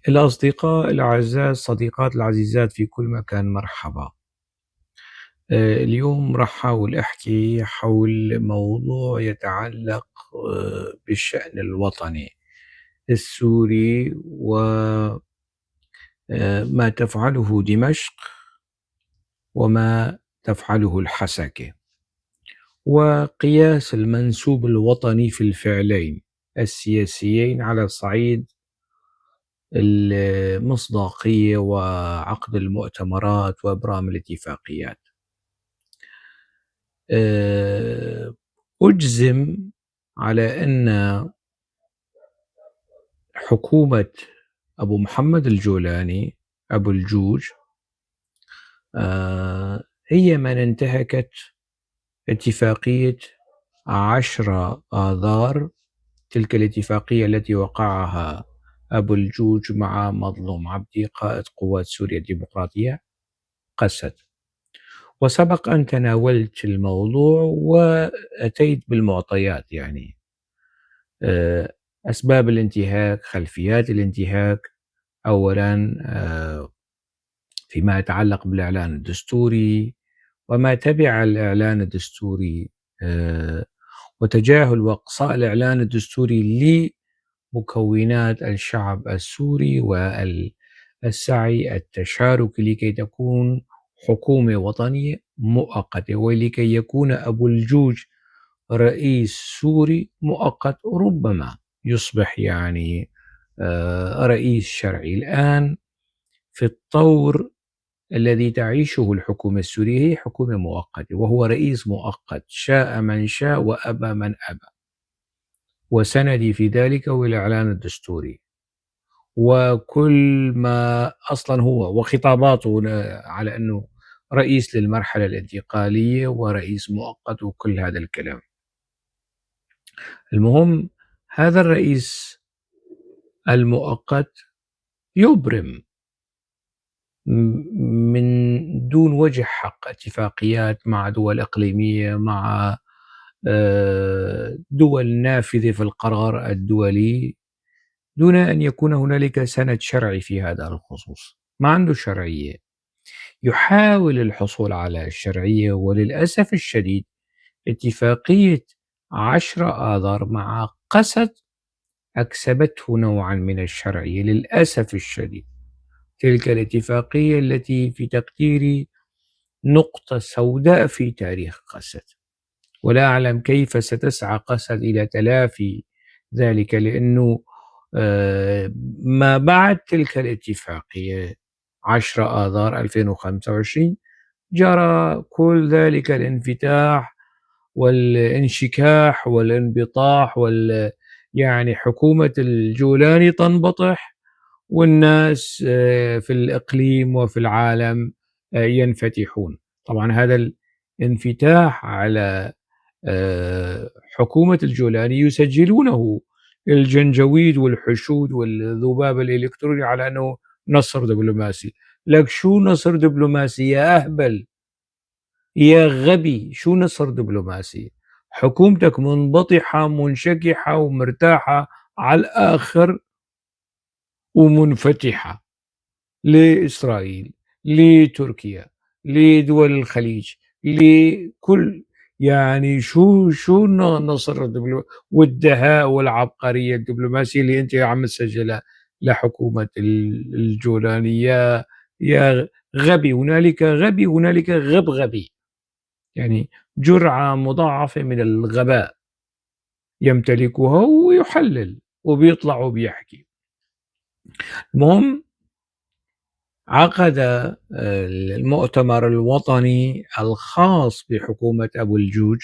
الأصدقاء الأعزاء، الصديقات العزيزات في كل مكان، مرحبا. اليوم رح أحاول أحكي حول موضوع يتعلق بالشأن الوطني السوري وما تفعله دمشق وما تفعله الحسكة، وقياس المنسوب الوطني في الفعلين السياسيين على صعيد المصداقية وعقد المؤتمرات وإبرام الاتفاقيات. أجزم على أن حكومة أبو محمد الجولاني أبو الجوج هي من انتهكت اتفاقية 10 آذار، تلك الاتفاقية التي وقعها أبو الجوج مع مظلوم عبدي قائد قوات سوريا الديمقراطية قسد. وسبق أن تناولت الموضوع وأتيت بالمعطيات، أسباب الانتهاك، خلفيات الانتهاك. أولا، فيما يتعلق بالإعلان الدستوري وما تبع الإعلان الدستوري، وتجاهل وإقصاء الإعلان الدستوري لمكونات الشعب السوري والسعي التشاركي لكي تكون حكومة وطنية مؤقتة، ولكي يكون أبو الجوج رئيس سوري مؤقت ربما يصبح رئيس شرعي. الآن في الطور الذي تعيشه الحكومة السورية هي حكومة مؤقتة، وهو رئيس مؤقت، شاء من شاء وأبى من أبى، وسندي في ذلك هو الإعلان الدستوري وكل ما أصلا هو وخطاباته على أنه رئيس للمرحلة الانتقالية ورئيس مؤقت وكل هذا الكلام. المهم هذا الرئيس المؤقت يبرم من دون وجه حق اتفاقيات مع دول إقليمية، مع دول نافذة في القرار الدولي، دون أن يكون هنالك سند شرعي في هذا الخصوص. ما عنده شرعية، يحاول الحصول على الشرعية. وللأسف الشديد اتفاقية 10 آذار مع قسد أكسبته نوعا من الشرعية للأسف الشديد. تلك الاتفاقية التي في تقديري نقطة سوداء في تاريخ قسد، ولا أعلم كيف ستسعى قسد إلى تلافي ذلك، لأنه ما بعد تلك الاتفاقية 10 آذار 2025 جرى كل ذلك الانفتاح والانشكاح والانبطاح حكومة الجولاني تنبطح والناس في الإقليم وفي العالم ينفتحون. طبعا هذا الانفتاح على حكومة الجولاني يسجلونه الجنجويد والحشود والذباب الإلكتروني على أنه نصر دبلوماسي. لك شو نصر دبلوماسي يا أهبل يا غبي؟ شو نصر دبلوماسي؟ حكومتك منبطحة منشكحة ومرتاحة على الآخر ومنفتحة لإسرائيل، لتركيا، لدول الخليج، لكل شو النصر الدبلوماسي والدهاء والعبقرية الدبلوماسية اللي أنت عم تسجلها لحكومة الجولاني يا غبي؟ هنالك غبي، هنالك غب غبي، جرعة مضاعفة من الغباء يمتلكها ويحلل وبيطلع وبيحكي. المهم عقد المؤتمر الوطني الخاص بحكومة أبو الجوج،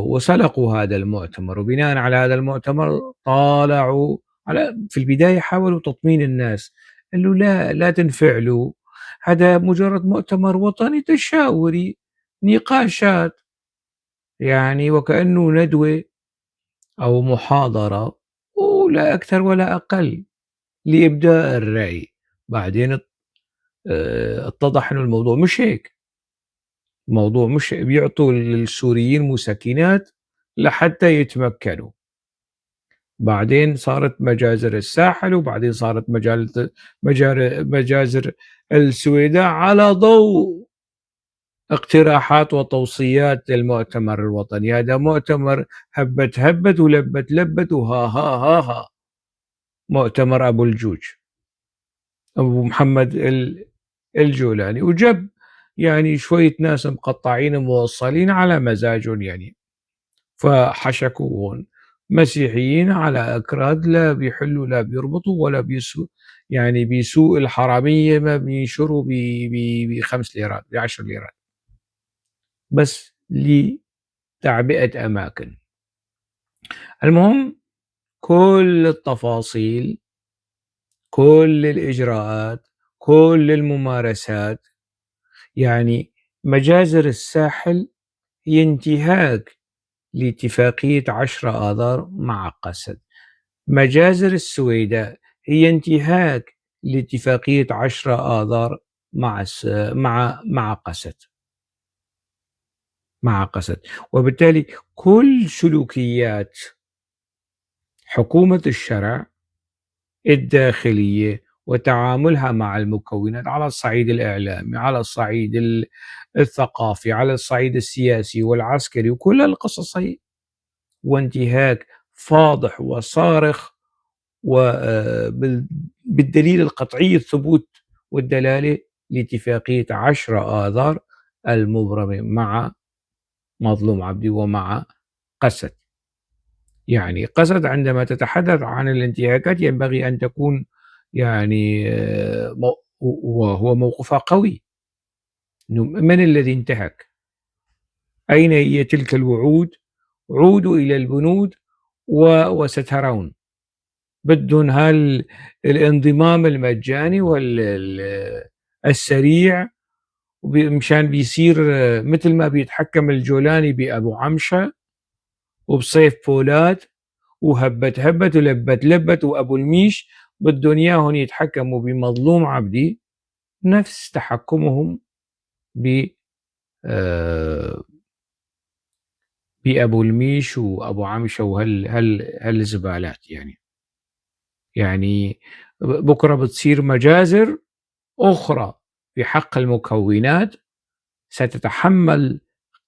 وسلقوا هذا المؤتمر، وبناء على هذا المؤتمر طالعوا على، في البداية حاولوا تطمين الناس، قالوا لا تنفعلوا، هذا مجرد مؤتمر وطني تشاوري، نقاشات، وكأنه ندوة أو محاضرة ولا أكثر ولا أقل لإبداء الرأي. بعدين اتضح إنه الموضوع مش هيك، الموضوع مش هيك، بيعطوا للسوريين مسكنات لحتى يتمكنوا. بعدين صارت مجازر الساحل، وبعدين صارت مجازر السويداء على ضوء اقتراحات وتوصيات المؤتمر الوطني. هذا مؤتمر هبت هبت ولبت لبت وها ها ها ها، مؤتمر أبو الجوج أبو محمد الجولاني، وجاب شوية ناس مقطعين موصلين على مزاجهم فحشكوهم مسيحيين على أكراد، لا بيحلوا لا بيربطوا ولا بيسوا، بيسوق الحرامية ما بينشروا ب5 ليرات ب10 ليرات بس لتعبئة أماكن. المهم كل التفاصيل، كل الإجراءات، كل الممارسات، مجازر الساحل هي انتهاك لاتفاقية 10 آذار مع قسد. مجازر السويداء هي انتهاك لاتفاقية 10 آذار مع قسد، مع قسد. وبالتالي كل سلوكيات حكومة الشرع الداخلية وتعاملها مع المكونات على الصعيد الإعلامي، على الصعيد الثقافي، على الصعيد السياسي والعسكري، وكل القصص هي وانتهاك فاضح وصارخ بالدليل القطعي الثبوت والدلالة لاتفاقية 10 آذار المبرمة مع مظلوم عبدي ومع قسد. قسد عندما تتحدث عن الانتهاكات ينبغي أن تكون وهو موقفها قوي. من الذي انتهك؟ أين هي تلك الوعود؟ عودوا إلى البنود وسترون. بدهم الانضمام المجاني والسريع مشان بيصير مثل ما بيتحكم الجولاني بأبو عمشة وبصيف بولاد وهبت هبت ولبت لبت وأبو الميش، بدهم إياهم يتحكموا بمظلوم عبدي نفس تحكمهم بأبو الميش وأبو عمشة هالزبالات. بكرة بتصير مجازر أخرى في حق المكونات، ستتحمل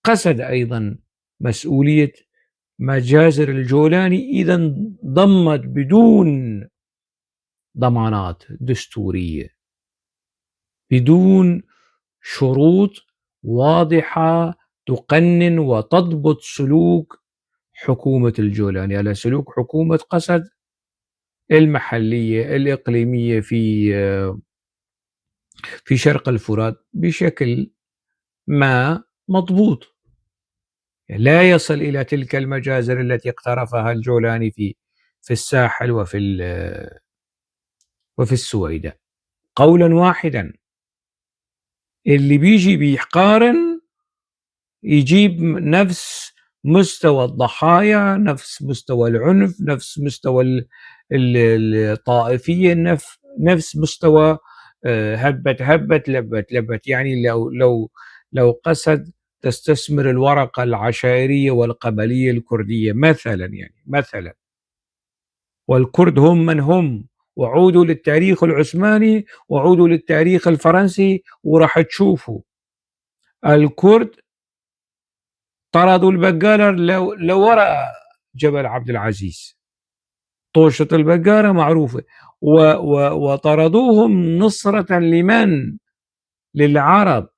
قسد أيضا مسؤولية مجازر الجولاني إذا انضمت بدون ضمانات دستورية، بدون شروط واضحة تقنن وتضبط سلوك حكومة الجولاني على سلوك حكومة قسد المحلية الإقليمية في شرق الفرات بشكل ما مضبوط، لا يصل إلى تلك المجازر التي اقترفها الجولاني في الساحل وفي السويداء. قولا واحدا، اللي بيجي بيقارن يجيب نفس مستوى الضحايا، نفس مستوى العنف، نفس مستوى الطائفية، نفس مستوى هبت هبت لبت لبت. لو قسد تستثمر الورقة العشائرية والقبلية الكردية مثلا، مثلا، والكرد هم من هم، وعودوا للتاريخ العثماني وعودوا للتاريخ الفرنسي وراح تشوفوا الكرد طردوا البقالة لوراء جبل عبد العزيز، طوشة البقالة معروفة، وطردوهم نصرة لمن؟ للعرب،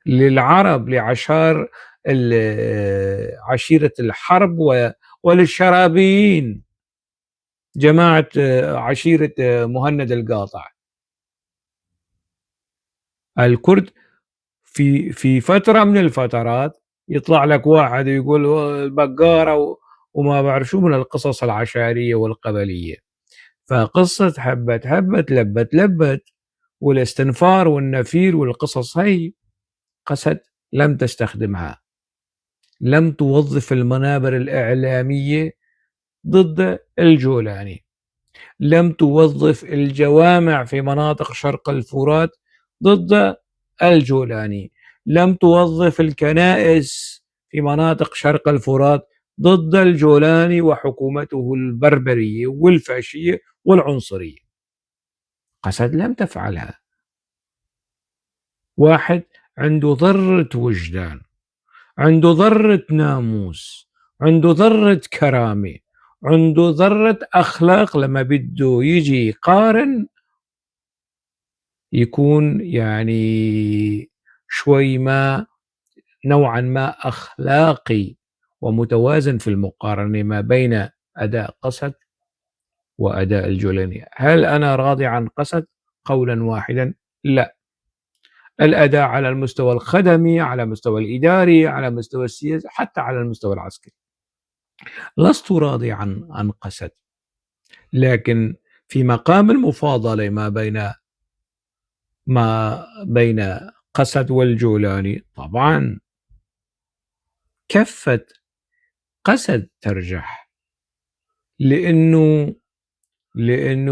للعرب، لعشار عشيرة الحرب وللشرابيين، جماعة عشيرة مهند القاطع. الكرد في فترة من الفترات يطلع لك واحد يقول البقارة وما بعرف شو من القصص العشائرية والقبلية. فقصة حبت حبت لبت لبت والاستنفار والنفير والقصص هي قسد لم تستخدمها، لم توظف المنابر الإعلامية ضد الجولاني، لم توظف الجوامع في مناطق شرق الفرات ضد الجولاني، لم توظف الكنائس في مناطق شرق الفرات ضد الجولاني وحكومته البربرية والفاشية والعنصرية. قسد لم تفعلها. واحد عنده ذرة وجدان، عنده ذرة ناموس، عنده ذرة كرامة، عنده ذرة أخلاق، لما بده يجي يقارن يكون يعني شوي ما نوعا ما أخلاقي ومتوازن في المقارنة ما بين أداء قسد وأداء الجولاني. هل أنا راضي عن قسد؟ قولا واحدا لا. الأداء على المستوى الخدمي، على المستوى الإداري، على المستوى السياسي، حتى على المستوى العسكري لست راضي عن قسد، لكن في مقام المفاضلة ما بين قسد والجولاني طبعا كفة قسد ترجح، لأنه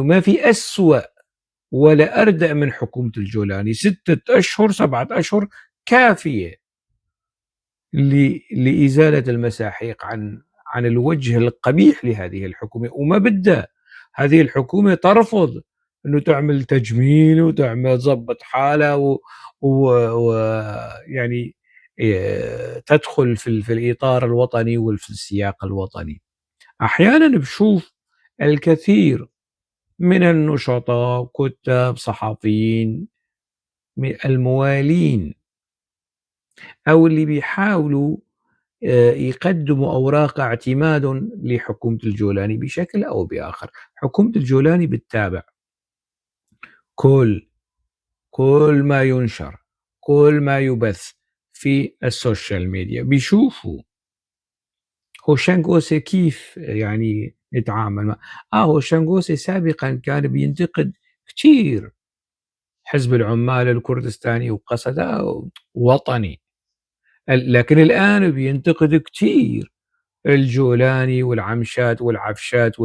ما في أسوأ ولا أردأ من حكومة الجولاني. 6 أشهر 7 أشهر كافية لإزالة المساحيق عن الوجه القبيح لهذه الحكومة. وما بدها هذه الحكومة ترفض أنه تعمل تجميل وتعمل تظبط حالها ويعني تدخل في الإطار الوطني وفي السياق الوطني. أحيانا بشوف الكثير من النشطاء، كتاب، صحفيين، الموالين أو اللي بيحاولوا يقدموا أوراق اعتماد لحكومة الجولاني بشكل أو بآخر. حكومة الجولاني بتتابع كل ما ينشر، كل ما يبث في ال social media، بيشوفوا هوشانغ أوسي كيف يعني يتعامل مع هوشانغ أوسي سابقا كان بينتقد كثير حزب العمال الكردستاني وقصده وطني، لكن الآن بينتقد كثير الجولاني والعمشات والعفشات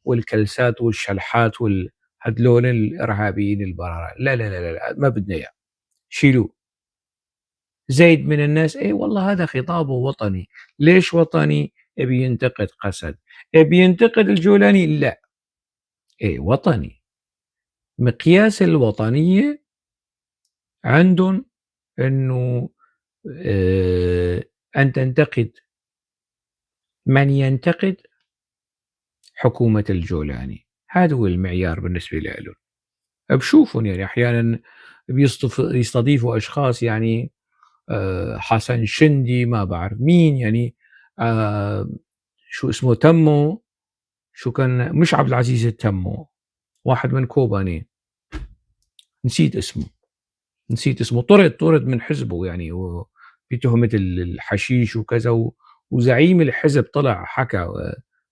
والكلسات والشلحات هدلون الإرهابيين البرارة. لا لا لا لا، ما بدنا إياه، شيلوه. زيد من الناس ايه والله هذا خطابه وطني. ليش وطني؟ بينتقد قسد، بينتقد الجولاني، لا ايه وطني. مقياس الوطنية عندهم انه ان تنتقد من ينتقد حكومة الجولاني، هذا هو المعيار بالنسبة لهم. بشوفهم يعني احيانا يستضيفوا اشخاص يعني حسن شندي ما بعرف مين، يعني شو اسمه تمو، شو كان، مش عبد العزيز التمو، واحد من كوباني نسيت اسمه، طرد من حزبه يعني بتهمة الحشيش وكذا، وزعيم الحزب طلع حكى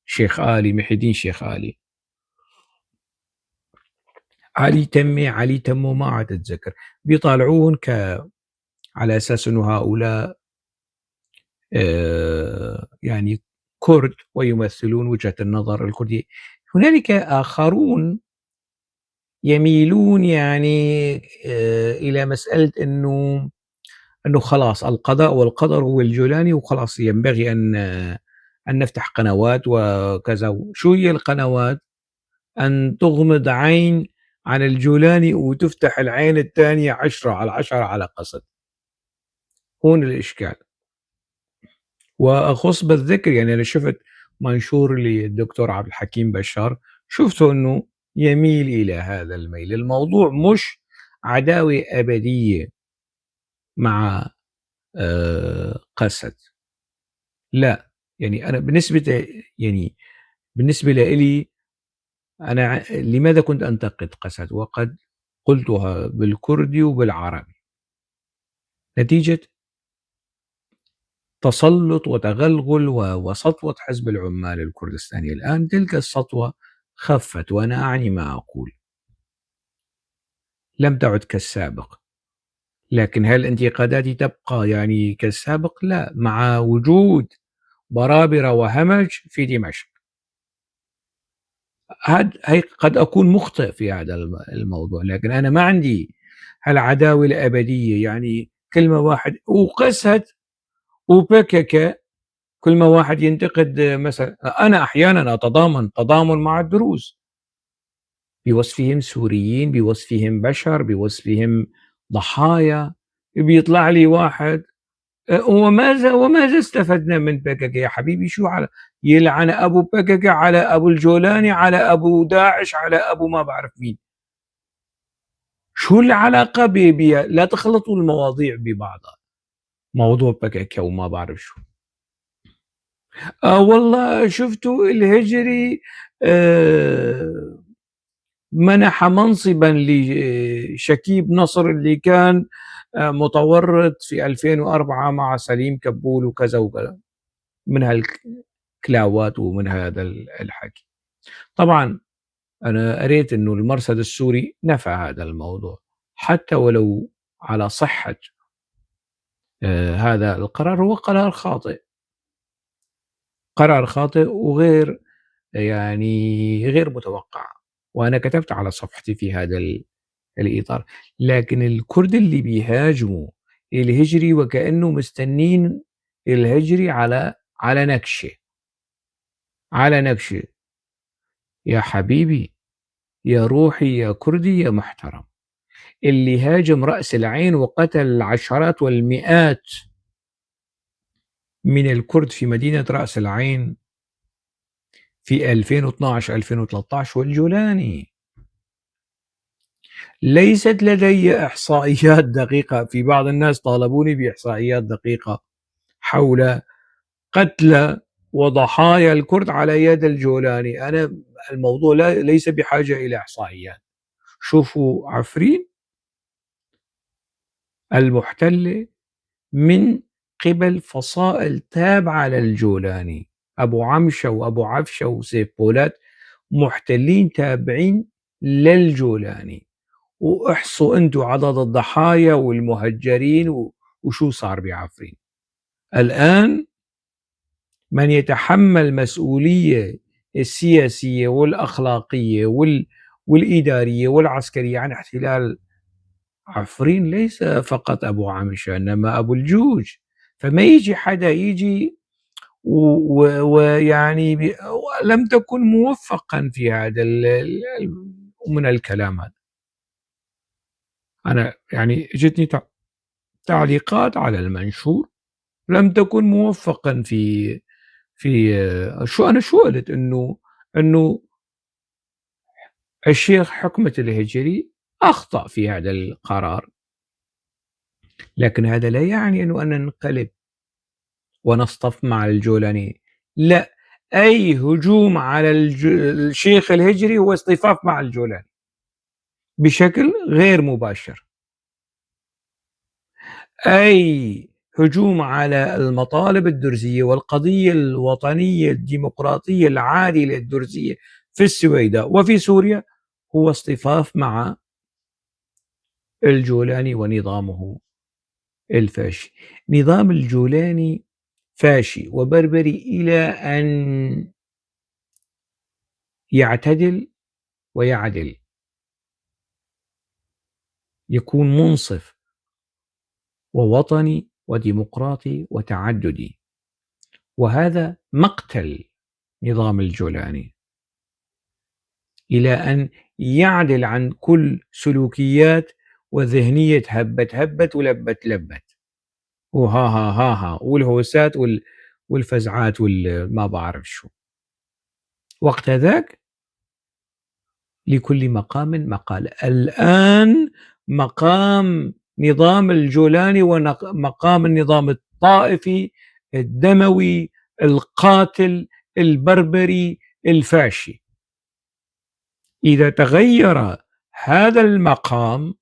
شيخ آلي، محي الدين شيخ آلي، علي تمي، علي تمو، ما عاد اتذكر. بيطالعوهم على اساس انه هؤلاء يعني كرد ويمثلون وجهة النظر الكردية. هنالك آخرون يميلون يعني إلى مسألة أنه خلاص القضاء والقدر هو الجولاني وخلاص ينبغي أن نفتح قنوات وكذا. شو هي القنوات؟ أن تغمض عين عن الجولاني وتفتح العين الثانية 10 على 10 على قصد. هون الإشكال. وأخص بالذكر يعني أنا شفت منشور للدكتور عبد الحكيم بشار، شفته أنه يميل إلى هذا الميل. الموضوع مش عداوة أبدية مع قسد، لا. يعني أنا بالنسبة لإلي أنا لماذا كنت أنتقد قسد؟ وقد قلتها بالكردي وبالعربي، نتيجة تسلط وتغلغل وسطوة حزب العمال الكردستاني. الآن تلك السطوة خفت، وأنا أعني ما أقول، لم تعد كالسابق. لكن هل انتقاداتي تبقى يعني كالسابق؟ لا، مع وجود برابرة وهمج في دمشق. هي قد أكون مخطئ في هذا الموضوع، لكن أنا ما عندي هالعداوة الأبدية. يعني كلمة واحد وقست وبكك كل ما واحد ينتقد مثلا، أنا أحيانا أتضامن تضامن مع الدروز بوصفهم سوريين، بوصفهم بشر، بوصفهم ضحايا، بيطلع لي واحد وماذا استفدنا من بككة يا حبيبي؟ شو على يلعن أبو بككة، على أبو الجولاني، على أبو داعش، على أبو ما بعرف مين. شو العلاقة لا تخلطوا المواضيع ببعضها، موضوع بككة وما بعرف شو. والله شفتوا الهجري منح منصبا لشكيب نصر اللي كان متورط في 2004 مع سليم كبول وكذا وكذا من هالكلاوات ومن هذا الحكي. طبعا أنا قريت أنه المرصد السوري نفى هذا الموضوع حتى ولو على صحة هذا القرار، هو قرار خاطئ، قرار خاطئ وغير يعني غير متوقع، وأنا كتبت على صفحتي في هذا الإطار. لكن الكرد اللي بيهاجموا الهجري وكأنه مستنين الهجري على نكشة، على نكشة. يا حبيبي يا روحي يا كردي يا محترم، اللي هاجم رأس العين وقتل العشرات والمئات من الكرد في مدينة رأس العين في 2012-2013 والجولاني، ليست لدي إحصائيات دقيقة، في بعض الناس طالبوني بإحصائيات دقيقة حول قتلى وضحايا الكرد على يد الجولاني. أنا الموضوع ليس بحاجة إلى إحصائيات. شوفوا عفرين المحتلة من قبل فصائل تابعة للجولاني، أبو عمشة وأبو عفشة وسيف بولاد محتلين تابعين للجولاني، واحصوا انتو عدد الضحايا والمهجرين وشو صار بعفرين. الآن من يتحمل مسؤولية السياسية والأخلاقية والإدارية والعسكرية عن احتلال عفرين ليس فقط أبو عمشة، إنما أبو الجوج. فما يجي حدا يجي ويعني لم تكن موفقا في هذا من الكلام هذا. أنا اجتني تعليقات على المنشور لم تكن موفقا في شو أنا شو قلت، إنه الشيخ حكمت الهجري أخطأ في هذا القرار، لكن هذا لا يعني أنه أنا ننقلب ونصطف مع الجولاني. لا، أي هجوم على الشيخ الهجري هو اصطفاف مع الجولاني بشكل غير مباشر. أي هجوم على المطالب الدرزية والقضية الوطنية الديمقراطية العادلة الدرزية في السويداء وفي سوريا هو اصطفاف مع الجولاني ونظامه الفاشي. نظام الجولاني فاشي وبربري إلى أن يعتدل ويعدل، يكون منصف ووطني وديمقراطي وتعددي، وهذا مقتل نظام الجولاني إلى أن يعدل عن كل سلوكيات وذهنية هبت هبت ولبت لبت وها ها ها ها والهوسات والفزعات والما بعرف شو. وقت ذاك لكل مقام مقال. الآن مقام نظام الجولاني ومقام النظام الطائفي الدموي القاتل البربري الفاشي. إذا تغير هذا المقام،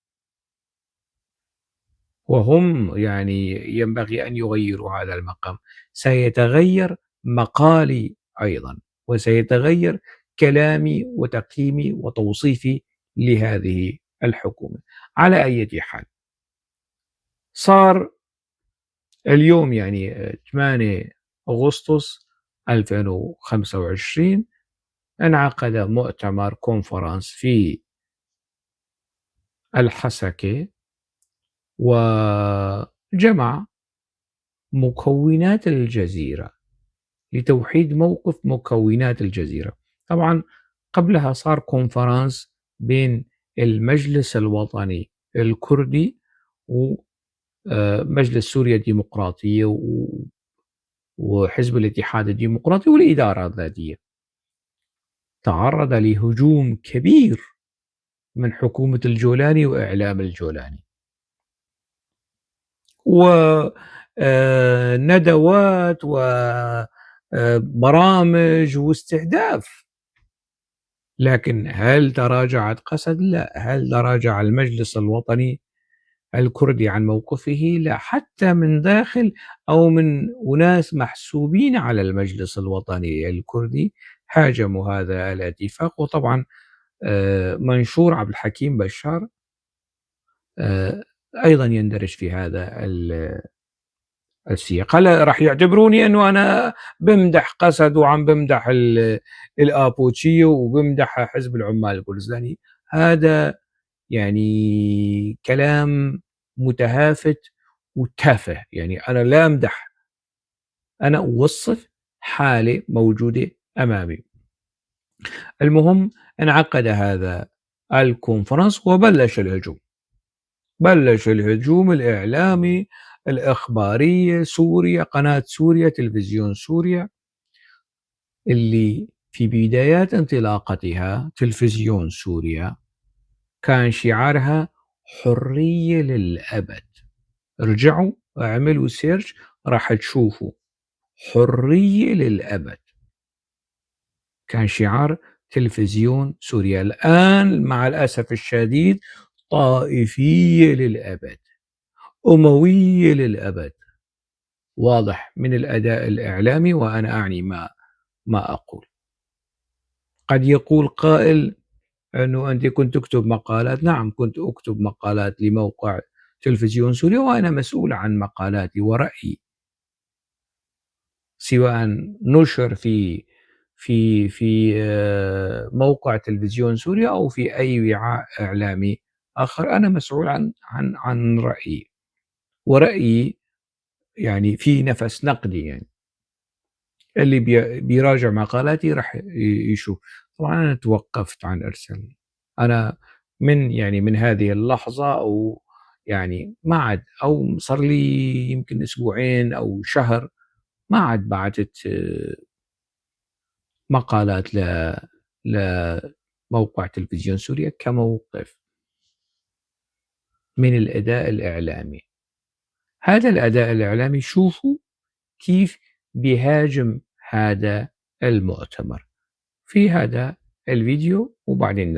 وهم ينبغي أن يغيروا هذا المقام، سيتغير مقالي أيضا، وسيتغير كلامي وتقييمي وتوصيفي لهذه الحكومة. على أي حال، صار اليوم 8 أغسطس 2025 انعقد مؤتمر كونفرانس في الحسكة، وجمع مكونات الجزيرة. لتوحيد موقف مكونات الجزيرة. طبعا قبلها صار conference بين المجلس الوطني الكردي ومجلس سوريا الديمقراطية وحزب الاتحاد الديمقراطي والإدارة الذاتية. تعرض لهجوم كبير من حكومة الجولاني وإعلام الجولاني وندوات وبرامج واستهداف. لكن هل تراجعت قسد؟ لا. هل تراجع المجلس الوطني الكردي عن موقفه؟ لا. حتى من داخل أو من أناس محسوبين على المجلس الوطني الكردي هاجموا هذا الاتفاق. وطبعا منشور عبد الحكيم بشار أيضا يندرج في هذا السياق. هلا راح يعتبروني أنه أنا بمدح قسد وعم بمدح الآبوتشي وبمدح حزب العمال الكردستاني. هذا كلام متهافت وتافه. أنا لا أمدح، أنا أوصف حالة موجودة أمامي. المهم انعقد هذا الكونفرنس وبلش الهجوم، بلش الهجوم الإعلامي، الإخبارية، سوريا، قناة سوريا، تلفزيون سوريا، اللي في بدايات انطلاقتها تلفزيون سوريا كان شعارها حرية للأبد. رجعوا اعملوا سيرش راح تشوفوا حرية للأبد كان شعار تلفزيون سوريا. الآن مع الأسف الشديد طائفية للأبد، أموية للأبد، واضح من الأداء الإعلامي، وأنا أعني ما أقول. قد يقول قائل أنه أنت كنت تكتب مقالات. نعم كنت أكتب مقالات لموقع تلفزيون سوريا وأنا مسؤول عن مقالاتي ورأيي، سواء نشر في موقع تلفزيون سوريا أو في أي وعاء إعلامي آخر. أنا مسؤول عن رأيي، ورأيي في نفس نقدي، اللي بيراجع مقالاتي راح يشوف. طبعا أنا توقفت عن إرسال، أنا من هذه اللحظة أو يعني ما عاد، أو صار لي يمكن أسبوعين أو شهر ما عاد بعثت مقالات لموقع تلفزيون سوريا كموقف من الأداء الإعلامي. هذا الأداء الإعلامي شوفوا كيف بيهاجم هذا المؤتمر في هذا الفيديو، وبعدين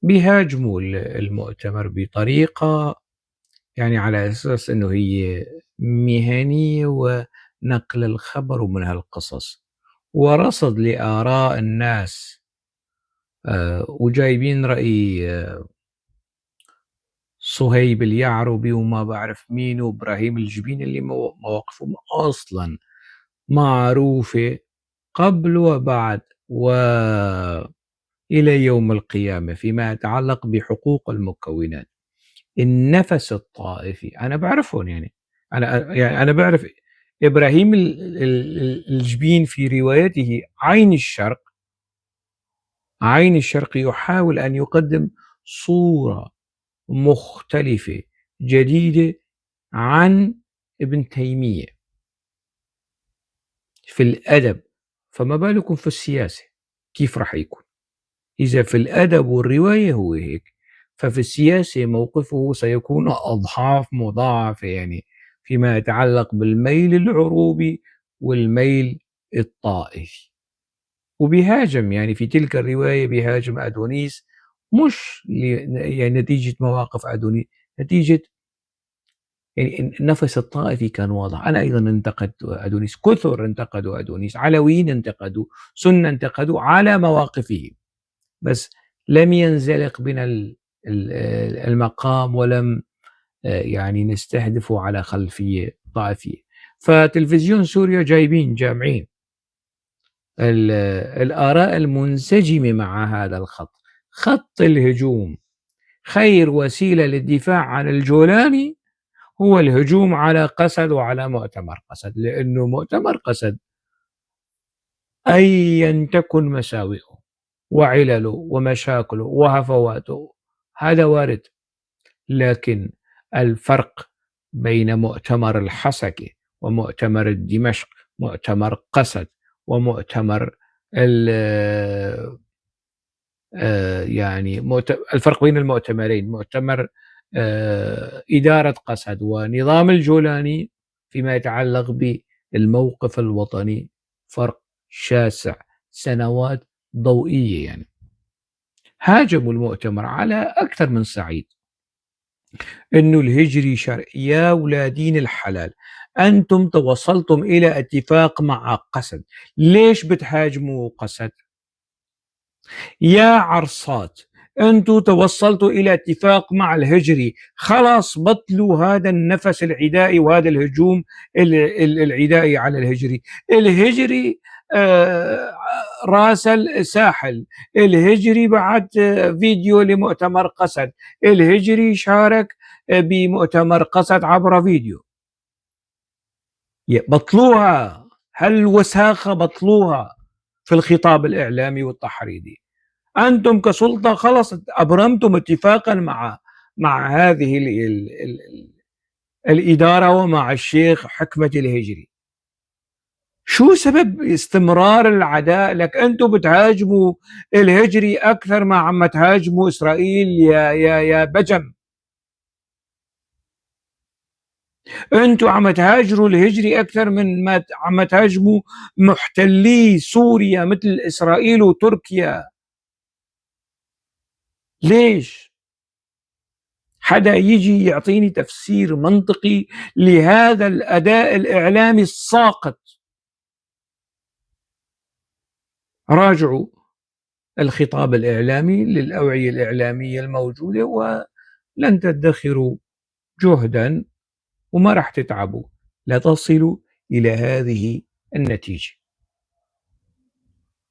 بيهاجموا المؤتمر بطريقة يعني على أساس أنه هي مهنية ونقل الخبر ومن هالقصص ورصد لآراء الناس، وجايبين رأي صهيب اليعربي وما بعرف مين وإبراهيم الجبين اللي مواقفهم أصلا معروفة قبل وبعد وإلى يوم القيامة فيما يتعلق بحقوق المكونات. النفس الطائفي أنا بعرفهم، يعني أنا بعرف إبراهيم الجبين في روايته عين الشرق، عين الشرق يحاول أن يقدم صورة مختلفة جديدة عن ابن تيمية في الأدب، فما بالكم في السياسة كيف راح يكون؟ إذا في الأدب والرواية هو هيك، ففي السياسة موقفه سيكون أضعاف مضاعفة، يعني فيما يتعلق بالميل العروبي والميل الطائفي. وبيهاجم يعني في تلك الرواية بيهاجم أدونيس، مش يعني نتيجة مواقف أدونيس، نتيجة يعني النفس الطائفي كان واضح. أنا أيضا انتقدت أدونيس، كثر انتقدوا أدونيس، علويين انتقدوا، سنة انتقدوا على مواقفه، بس لم ينزلق بنا المقام ولم يعني نستهدفه على خلفية طائفية. فتلفزيون سوريا جايبين جامعين الآراء المنسجمة مع هذا الخط، خط الهجوم. خير وسيلة للدفاع عن الجولاني هو الهجوم على قسد وعلى مؤتمر قسد، لأنه مؤتمر قسد أيا تكن مساوئه وعلله ومشاكله وهفواته هذا وارد، لكن الفرق بين مؤتمر الحسكة ومؤتمر الدمشق، مؤتمر قسد ومؤتمر يعني الفرق بين المؤتمرين، مؤتمر إدارة قسد ونظام الجولاني فيما يتعلق بالموقف الوطني فرق شاسع، سنوات ضوئية. يعني هاجموا المؤتمر على أكثر من صعيد، إنه الهجري شرع. يا ولادين الحلال، أنتم توصلتم إلى اتفاق مع قسد، ليش بتهاجموا قسد؟ يا عرصات، أنتم توصلتوا إلى اتفاق مع الهجري، خلاص بطلوا هذا النفس العدائي وهذا الهجوم العدائي على الهجري. الهجري راسل ساحل، الهجري بعت فيديو لمؤتمر قسد، الهجري شارك بمؤتمر قسد عبر فيديو. بطلوها هالوساخة، بطلوها في الخطاب الإعلامي والتحريضي. أنتم كسلطة خلص أبرمتم اتفاقا مع هذه ال ال ال الإدارة ومع الشيخ حكمة الهجري. شو سبب استمرار العداء لك؟ أنتم بتهاجموا الهجري أكثر ما عم تهاجموا إسرائيل يا يا يا بجم. أنتم عم تهاجروا الهجري أكثر من ما عم تهاجموا محتلي سوريا مثل إسرائيل وتركيا. ليش؟ حدا يجي يعطيني تفسير منطقي لهذا الأداء الإعلامي الساقط. راجعوا الخطاب الإعلامي للأوعية الإعلامية الموجودة ولن تدخروا جهدا وما راح تتعبوا لتصلوا إلى هذه النتيجة.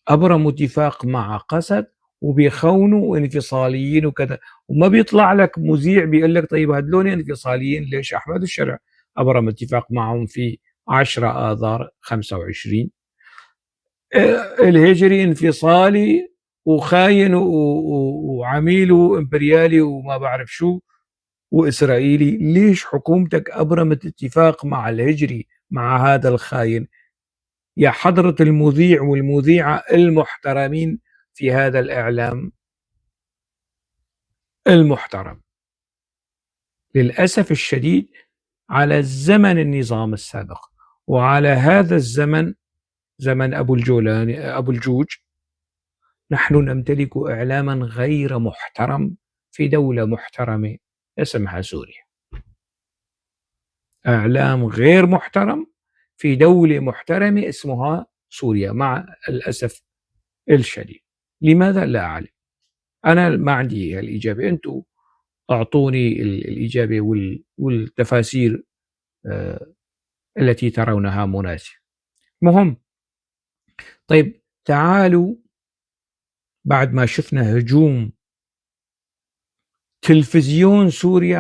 أبرموا اتفاق مع قسد وبيخونوا انفصاليين وكذا، وما بيطلع لك مذيع بيقول لك طيب هدول انفصاليين ليش أحمد الشرع أبرم اتفاق معهم في 10 آذار 25؟ الهجري انفصالي وخاين وعميل وامبريالي وما بعرف شو وإسرائيلي، ليش حكومتك أبرمت اتفاق مع الهجري مع هذا الخاين؟ يا حضرة المذيع والمذيعة المحترمين في هذا الإعلام المحترم، للأسف الشديد على زمن النظام السابق وعلى هذا الزمن، زمن أبو الجولاني أبو الجوج، نحن نمتلك إعلاما غير محترم في دولة محترمة اسمها سوريا. إعلام غير محترم في دولة محترمة اسمها سوريا، مع الأسف الشديد. لماذا؟ لا أعلم، أنا ما عندي الإجابة، أنتم أعطوني الإجابة والتفاسير التي ترونها مناسبة. مهم. تعالوا بعد ما شفنا هجوم تلفزيون سوريا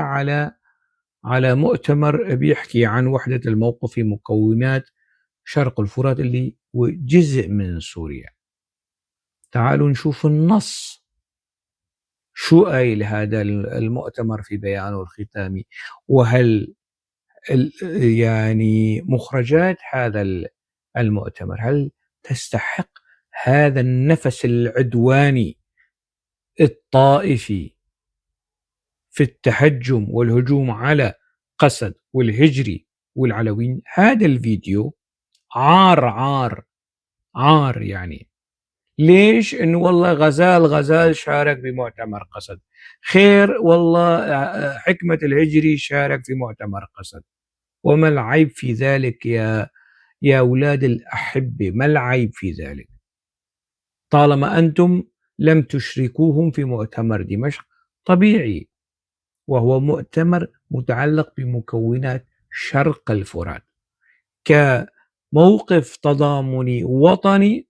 على مؤتمر بيحكي عن وحدة الموقف في مكونات شرق الفرات اللي هو جزء من سوريا، تعالوا نشوف النص شو قايل هذا المؤتمر في بيانه الختامي، وهل مخرجات هذا المؤتمر هل تستحق هذا النفس العدواني الطائفي في التهجم والهجوم على قسد والهجري والعلويين؟ هذا الفيديو عار عار عار. ليش؟ إنه والله غزال شارك بمؤتمر قسد، خير والله حكمة الهجري شارك في مؤتمر قسد. وما العيب في ذلك يا أولاد الأحبة؟ ما العيب في ذلك طالما أنتم لم تشركوهم في مؤتمر دمشق؟ طبيعي، وهو مؤتمر متعلق بمكونات شرق الفرات كموقف تضامني وطني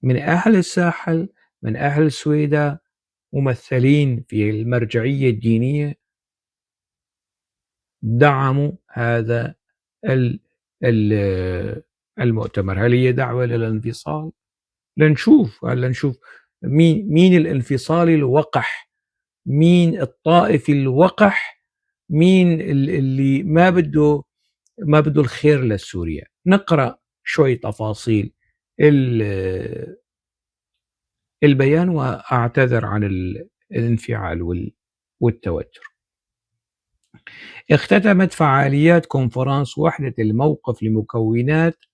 من أهل الساحل، من أهل السويداء، ممثلين في المرجعية الدينية، دعموا هذا المؤتمر. هل هي دعوة للانفصال؟ لنشوف مين الانفصالي الوقح، مين الطائفي الوقح، مين اللي ما بده الخير لسوريا. نقرأ شوي تفاصيل البيان، وأعتذر عن الانفعال والتوتر. اختتمت فعاليات كونفرانس وحدة الموقف لمكونات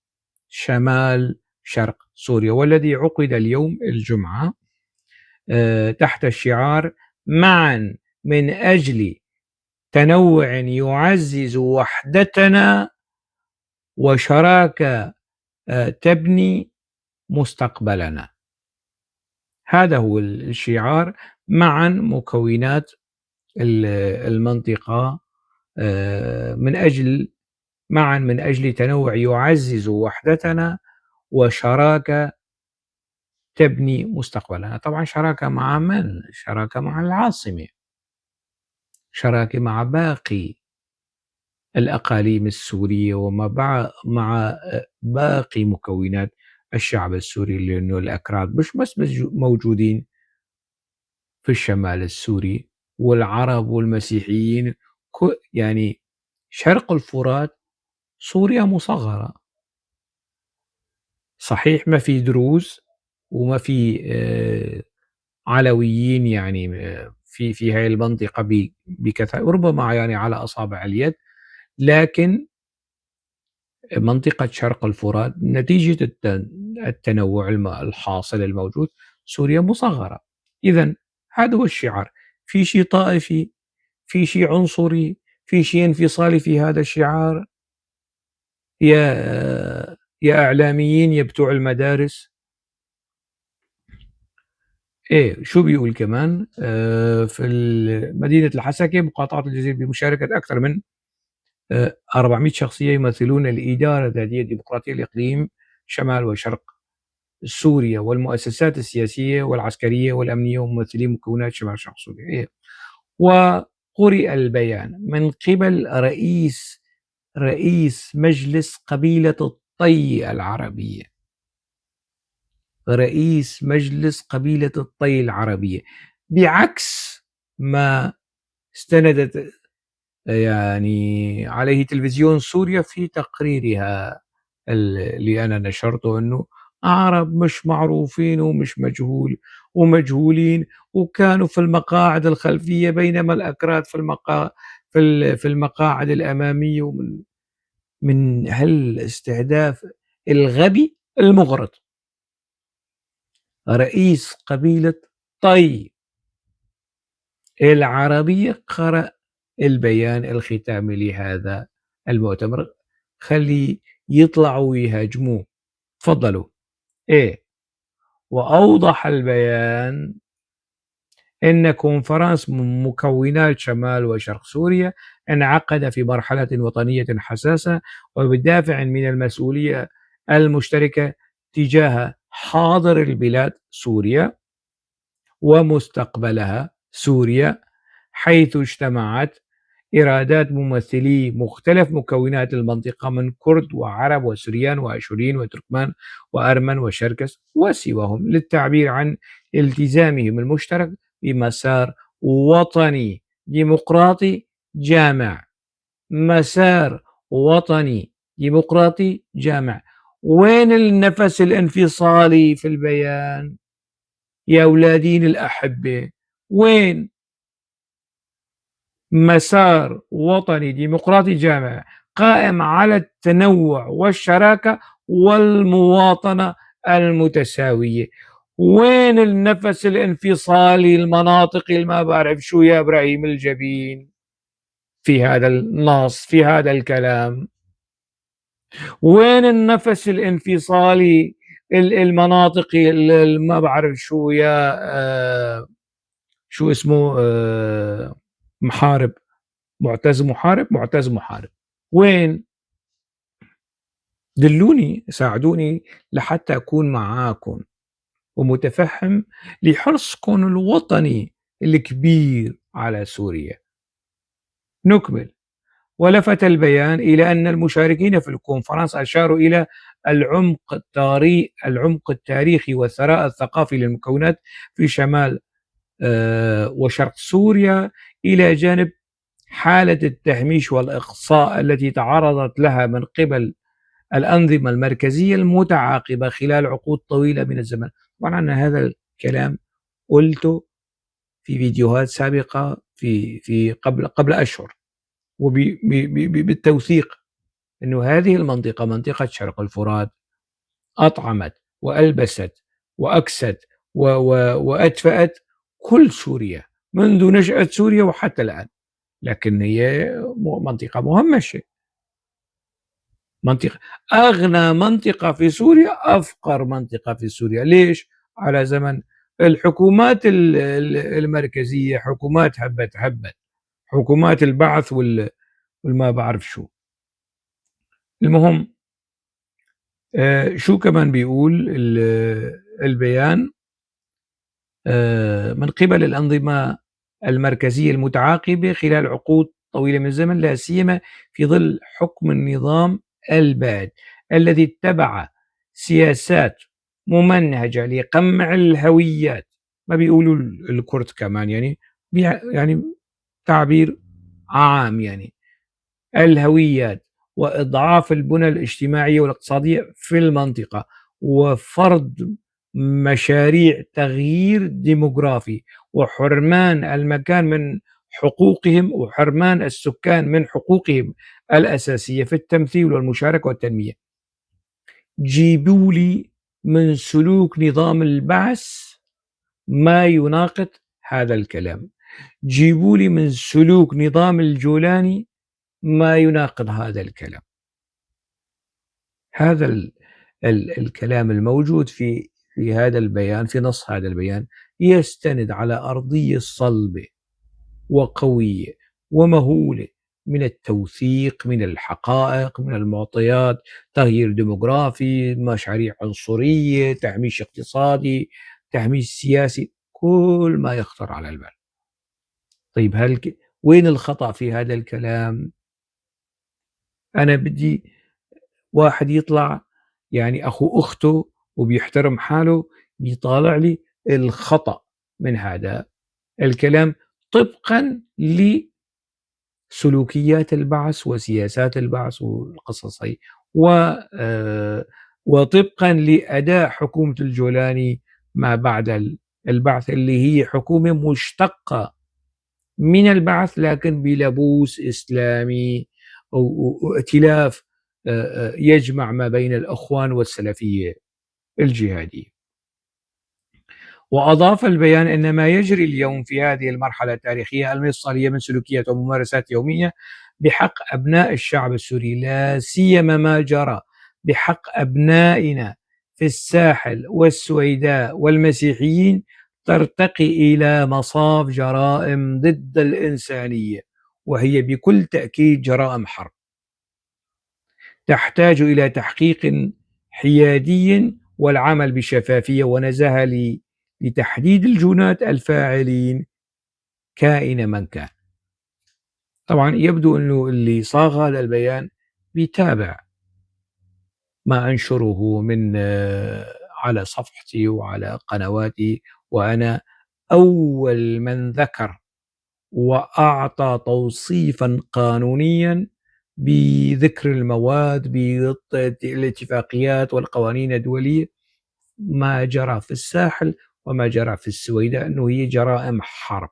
شمال شرق سوريا، والذي عقد اليوم الجمعة تحت الشعار معا من أجل تنوع يعزز وحدتنا وشراكة تبني مستقبلنا. هذا هو الشعار، معا مكونات المنطقة، معا من أجل تنوع يعزز وحدتنا وشراكة تبني مستقبلنا. طبعا شراكة مع من؟ شراكة مع العاصمة، شراكة مع باقي الأقاليم السورية ومع باقي مكونات الشعب السوري، لأنه الأكراد مش بس موجودين في الشمال السوري، والعرب والمسيحيين، شرق الفرات سوريا مصغرة. صحيح ما في دروز وما في علويين في هاي المنطقة بكثرة، ربما على أصابع اليد، لكن منطقة شرق الفرات نتيجة التنوع الحاصل الموجود سوريا مصغرة. إذن هذا هو الشعار. في شيء طائفي، في شيء عنصري، في شيء انفصالي في هذا الشعار يا إعلاميين يا بتوع المدارس. شو بيقول كمان؟ في مدينة الحسكة مقاطعة الجزيرة بمشاركة أكثر من 400 شخصية يمثلون الإدارة الذاتية الديمقراطية لإقليم شمال وشرق سوريا والمؤسسات السياسية والعسكرية والأمنية وممثلين مكونات شمال شرق سوريا. وقرئ البيان من قبل رئيس مجلس قبيلة الطي العربية، رئيس مجلس قبيلة الطي العربية، بعكس ما استندت عليه تلفزيون سوريا في تقريرها اللي أنا نشرته، أنه عرب مش معروفين ومش مجهول ومجهولين وكانوا في المقاعد الخلفية، بينما الأكراد في المقاعد الأمامية. ومن هالاستهداف الغبي المغرض. رئيس قبيلة طي العربية قرأ البيان الختامي لهذا المؤتمر. خلي يطلعوا ويهاجموه، تفضلوا. إيه، وأوضح البيان إن كونفرانس مكونات شمال وشرق سوريا انعقد في مرحلة وطنية حساسة وبدافع من المسؤولية المشتركة تجاه حاضر البلاد سوريا ومستقبلها سوريا، حيث اجتمعت إرادات ممثلي مختلف مكونات المنطقة من كرد وعرب وسريان وأشوريين وتركمان وأرمن وشركس وسواهم للتعبير عن التزامهم المشترك بمسار وطني ديمقراطي جامع. مسار وطني ديمقراطي جامع. وين النفس الانفصالي في البيان يا أولادين الأحبة؟ وين مسار وطني ديمقراطي جامع قائم على التنوع والشراكة والمواطنة المتساوية؟ وين النفس الانفصالي المناطقي ما بعرف شو يا إبراهيم الجبين في هذا النص، في هذا الكلام؟ وين النفس الانفصالي المناطقي ما بعرف شو يا شو اسمه محارب، معتز محارب، معتز محارب؟ وين؟ دلوني، ساعدوني لحتى أكون معاكم ومتفهم لحرصكم الوطني الكبير على سوريا. نكمل. ولفت البيان إلى أن المشاركين في الكونفرنس أشاروا إلى العمق التاريخي والثراء الثقافي للمكونات في شمال وشرق سوريا، إلى جانب حالة التهميش والإقصاء التي تعرضت لها من قبل الأنظمة المركزية المتعاقبة خلال عقود طويلة من الزمن. طبعا أنا هذا الكلام قلته في فيديوهات سابقة في قبل أشهر، وبالتوثيق أنه هذه المنطقة، منطقة شرق الفرات، أطعمت وألبست وأكست وأدفأت كل سوريا منذ نشأة سوريا وحتى الآن، لكن هي منطقة مهمشة، منطقة أغنى منطقة في سوريا، أفقر منطقة في سوريا. ليش؟ على زمن الحكومات المركزية، حكومات هبت هبت، حكومات البعث والما بعرف شو. المهم، شو كمان بيقول البيان؟ من قبل الأنظمة المركزية المتعاقبة خلال عقود طويلة من الزمن، لا سيما في ظل حكم النظام البائد الذي اتبع سياسات ممنهجة لقمع الهويات. ما بيقولوا الكرد كمان، يعني تعبير عام، الهويات وإضعاف البنى الاجتماعية والاقتصادية في المنطقة، وفرض مشاريع تغيير ديموغرافي، وحرمان المكان من حقوقهم وحرمان السكان من حقوقهم الأساسية في التمثيل والمشاركة والتنمية. جيبوا لي من سلوك نظام البعث ما يناقض هذا الكلام، جيبوا لي من سلوك نظام الجولاني ما يناقض هذا الكلام. هذا الكلام الموجود في هذا البيان، في نص هذا البيان، يستند على أرضية صلبة وقوية ومهولة من التوثيق، من الحقائق، من المعطيات، تغيير ديموغرافي، مشاريع عنصرية، تهميش اقتصادي، تهميش سياسي، كل ما يخطر على البال. طيب وين الخطأ في هذا الكلام؟ أنا بدي واحد يطلع أخو أخته وبيحترم حاله يطالع لي الخطأ من هذا الكلام طبقا لسلوكيات البعث وسياسات البعث والقصص هي، وطبقا لأداء حكومة الجولاني ما بعد البعث، اللي هي حكومة مشتقة من البعث لكن بلبوس إسلامي وائتلاف يجمع ما بين الأخوان والسلفية الجهادية. وأضاف البيان أن ما يجري اليوم في هذه المرحلة التاريخية المفصلية من سلوكيات وممارسات يومية بحق أبناء الشعب السوري، لا سيما ما جرى بحق أبنائنا في الساحل والسويداء والمسيحيين، ترتقي إلى مصاف جرائم ضد الإنسانية، وهي بكل تأكيد جرائم حرب تحتاج إلى تحقيق حيادي والعمل بشفافية ونزاهة لتحديد الجنات الفاعلين كائن من كان. طبعا يبدو أنه اللي صاغ هذا البيان بيتابع ما أنشره من على صفحتي وعلى قنواتي، وأنا أول من ذكر وأعطى توصيفا قانونيا بذكر المواد بالاتفاقيات والقوانين الدولية ما جرى في الساحل وما جرى في السويداء أنه هي جرائم حرب،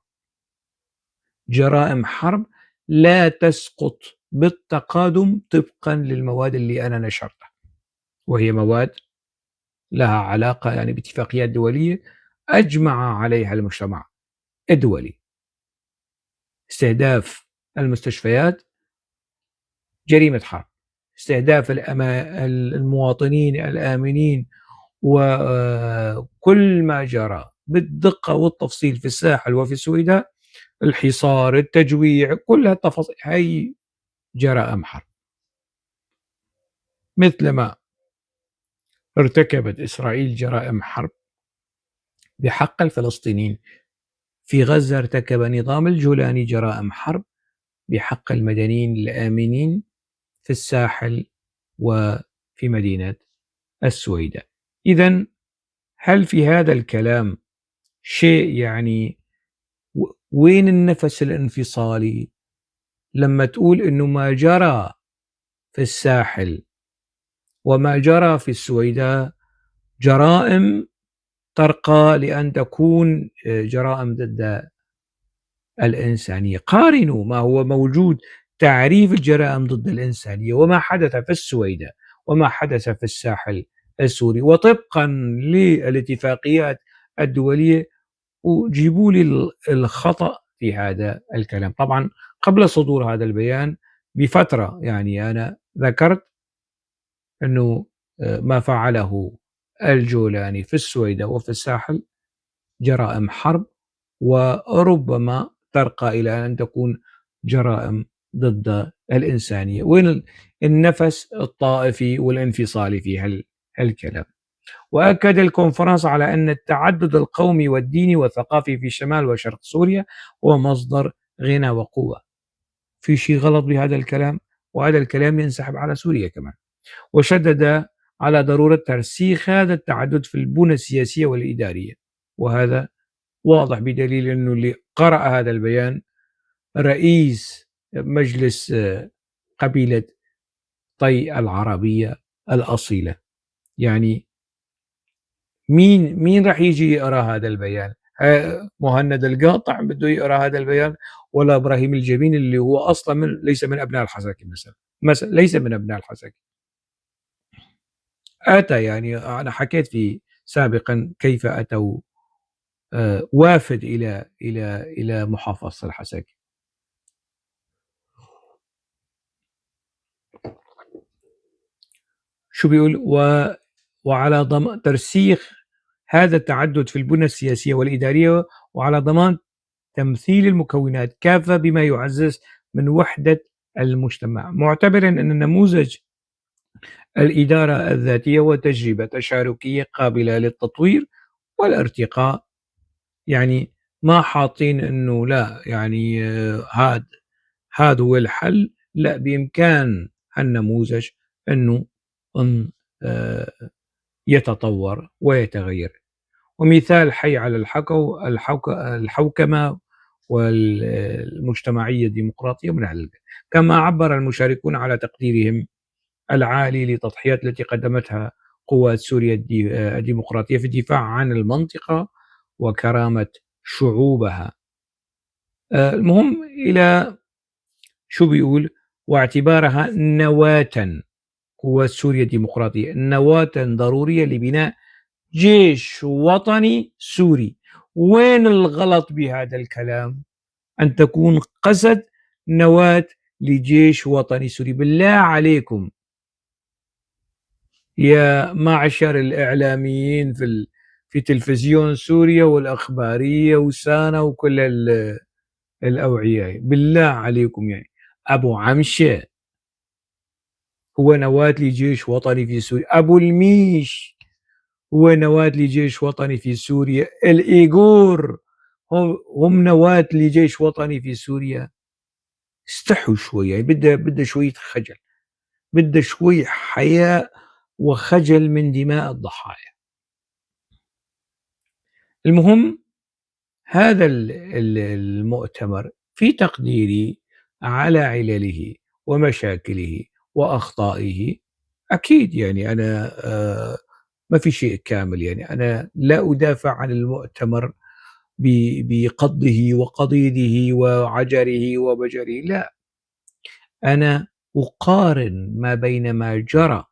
جرائم حرب لا تسقط بالتقادم طبقا للمواد اللي أنا نشرتها، وهي مواد لها علاقة يعني باتفاقيات دولية أجمع عليها المجتمع الدولي. استهداف المستشفيات جريمة حرب، استهداف المواطنين الآمنين وكل ما جرى بالدقة والتفصيل في الساحل وفي السويداء، الحصار، التجويع، كل هالتفاصيل هي جرائم حرب. مثلما ارتكبت إسرائيل جرائم حرب بحق الفلسطينيين في غزة، ارتكب نظام الجولاني جرائم حرب بحق المدنيين الآمنين في الساحل وفي مدينة السويداء. إذن هل في هذا الكلام شيء يعني وين النفس الانفصالي لما تقول إنه ما جرى في الساحل وما جرى في السويداء جرائم ترقى لأن تكون جرائم ضد الإنسانية؟ قارنوا ما هو موجود تعريف الجرائم ضد الإنسانية وما حدث في السويداء وما حدث في الساحل السوري، وطبقا للاتفاقيات الدولية، وجيبوا لي الخطأ في هذا الكلام. طبعا قبل صدور هذا البيان بفترة يعني أنا ذكرت أنه ما فعله الجولاني في السويداء وفي الساحل جرائم حرب، وربما ترقى إلى أن تكون جرائم ضد الإنسانية. وين النفس الطائفي والانفصالي في هالكلام؟ وأكد الكونفرنس على أن التعدد القومي والديني والثقافي في شمال وشرق سوريا هو مصدر غنى وقوة. في شيء غلط بهذا الكلام؟ وهذا الكلام ينسحب على سوريا كمان. وشدد على ضرورة ترسيخ هذا التعدد في البنى السياسية والإدارية، وهذا واضح بدليل أنه اللي قرأ هذا البيان رئيس مجلس قبيلة طي العربية الأصيلة. يعني مين راح يجي يقرأ هذا البيان؟ مهند القاطع بده يقرأ هذا البيان، ولا إبراهيم الجبين اللي هو أصلا ليس من أبناء الحسكة مثلا ليس من أبناء الحسكة. أتى يعني أنا حكيت في سابقا كيف أتوا وافد إلى إلى إلى محافظة الحسكة. شو بيقول؟ وعلى ضمان ترسيخ هذا التعدد في البنى السياسية والإدارية، وعلى ضمان تمثيل المكونات كافة بما يعزز من وحدة المجتمع، معتبرا أن نموذج الإدارة الذاتية وتجربة تشاركية قابلة للتطوير والارتقاء. يعني ما حاطين أنه لا يعني هذا هو الحل، لا، بإمكان النموذج أنه يتطور ويتغير. ومثال حي على الحوكمة والمجتمعية الديمقراطية من أهل. كما عبر المشاركون على تقديرهم العالي للتضحيات التي قدمتها قوات سوريا الديمقراطية في الدفاع عن المنطقة وكرامة شعوبها. المهم إلى شو بيقول؟ واعتبارها نواة قوات سوريا الديمقراطية نواة ضرورية لبناء جيش وطني سوري. وين الغلط بهذا الكلام؟ أن تكون قسد نواة لجيش وطني سوري. بالله عليكم يا معشر الإعلاميين في تلفزيون سوريا والأخبارية وسانا وكل الأوعية، بالله عليكم أبو عمشة هو نواة لجيش وطني في سوريا، أبو الميش هو نواة لجيش وطني في سوريا، الإيغور هم نواة لجيش وطني في سوريا. استحوا شوي، بدها شوية خجل، بدها شوي حياء وخجل من دماء الضحايا. المهم هذا المؤتمر في تقديري على علله ومشاكله وأخطائه، أكيد أنا، ما في شيء كامل، أنا لا أدافع عن المؤتمر بقضه وقضيده وعجره وبجره، لا، أنا أقارن ما بين ما جرى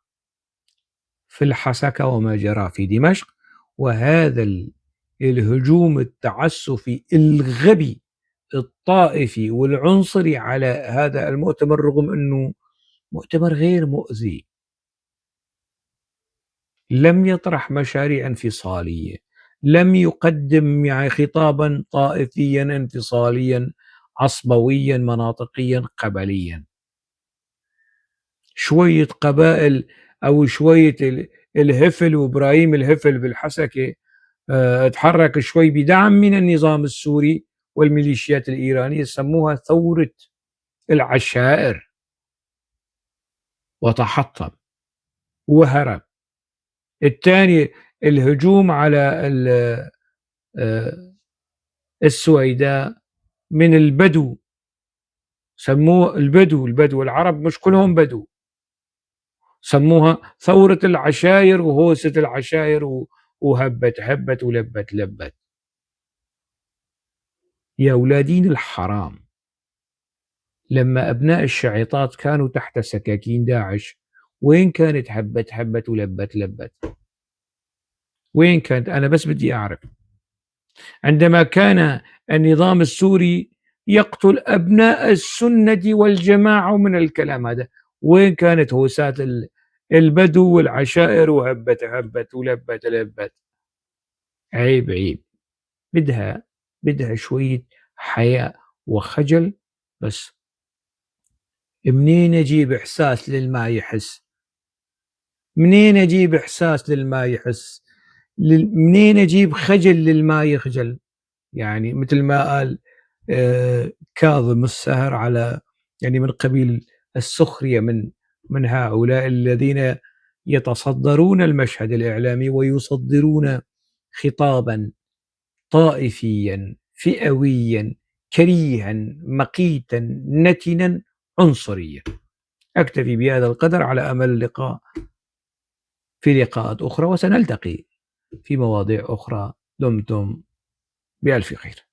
في الحسكة وما جرى في دمشق، وهذا الهجوم التعسفي الغبي الطائفي والعنصري على هذا المؤتمر، رغم أنه مؤتمر غير مؤذي، لم يطرح مشاريع انفصالية، لم يقدم خطابا طائفيا انفصاليا عصبويا مناطقيا قبليا. شوية قبائل أو شوية الهفل وإبراهيم الهفل بالحسكة، تحرك شوي بدعم من النظام السوري والميليشيات الإيرانية، سموها ثورة العشائر، وتحطم وهرب. الثاني الهجوم على السويداء من البدو، سموه البدو، البدو العرب مش كلهم بدو، سموها ثورة العشائر وهوسة العشائر وهبت هبت ولبت لبت. يا أولادين الحرام، لما أبناء الشعيطات كانوا تحت سكاكين داعش وين كانت هبت هبت ولبت لبت؟ وين كانت؟ أنا بس بدي أعرف. عندما كان النظام السوري يقتل أبناء السنة والجماعة من الكلام هذا، وين كانت هوسات البدو والعشائر وهبت هبت ولبت لبت؟ عيب عيب، بدها شوية حياء وخجل. بس منين أجيب إحساس للما يحس؟ منين أجيب إحساس للما يحس؟ منين أجيب خجل للما يخجل؟ مثل ما قال، كاظم الساهر على من قبيل السخرية من هؤلاء الذين يتصدرون المشهد الإعلامي ويصدرون خطابا طائفيا فئويا كريها مقيتا نتنا عنصريا. أكتفي بهذا القدر على أمل اللقاء في لقاءات أخرى، وسنلتقي في مواضيع أخرى. دمتم بألف خير.